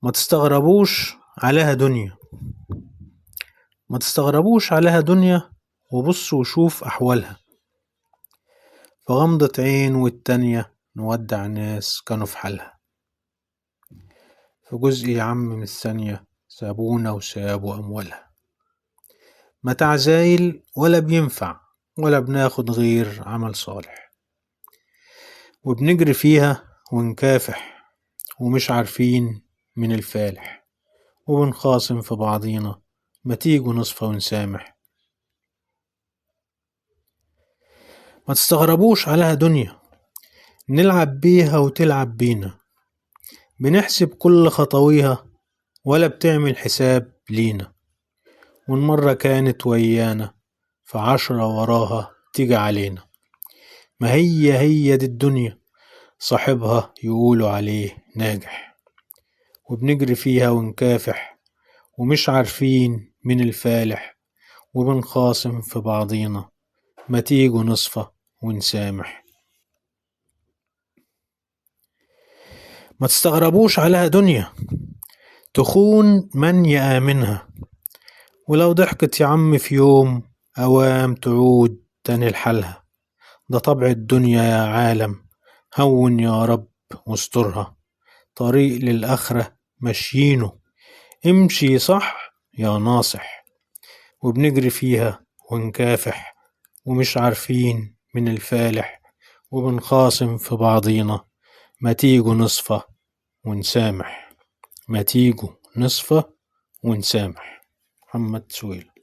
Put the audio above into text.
ما تستغربوش عليها دنيا، ما تستغربوش عليها دنيا، وبص وشوف أحوالها. فغمضة عين والتانية نودع ناس كانوا في حالها. في جزء يا عم من الثانية سابونا وسابوا أموالها. متاع زايل ولا بينفع ولا بناخد غير عمل صالح، وبنجري فيها ونكافح ومش عارفين من الفالح، وبنخاصم في بعضينا ما تيجوا نصفى ونسامح. ما تستغربوش عليها دنيا، نلعب بيها وتلعب بينا، بنحسب كل خطويها ولا بتعمل حساب لينا، والمرة كانت ويانا فعشرة وراها تيجي علينا. ما هي هي دي الدنيا، صاحبها يقولوا عليه ناجح، وبنجري فيها ونكافح ومش عارفين من الفالح، وبنخاصم في بعضينا ما تيجوا نصفى ونسامح. ما تستغربوش عليها دنيا، تخون من يآمنها، ولو ضحكت يا عم في يوم أوام تعود تاني لحالها. ده طبع الدنيا يا عالم، هون يا رب واسترها، طريق للآخرة ماشيينه، امشي صح يا ناصح. وبنجري فيها ونكافح ومش عارفين من الفالح، وبنخاصم في بعضينا ما تيجوا نصفى ونسامح، ما تيجوا نصفى ونسامح. محمد سويلم.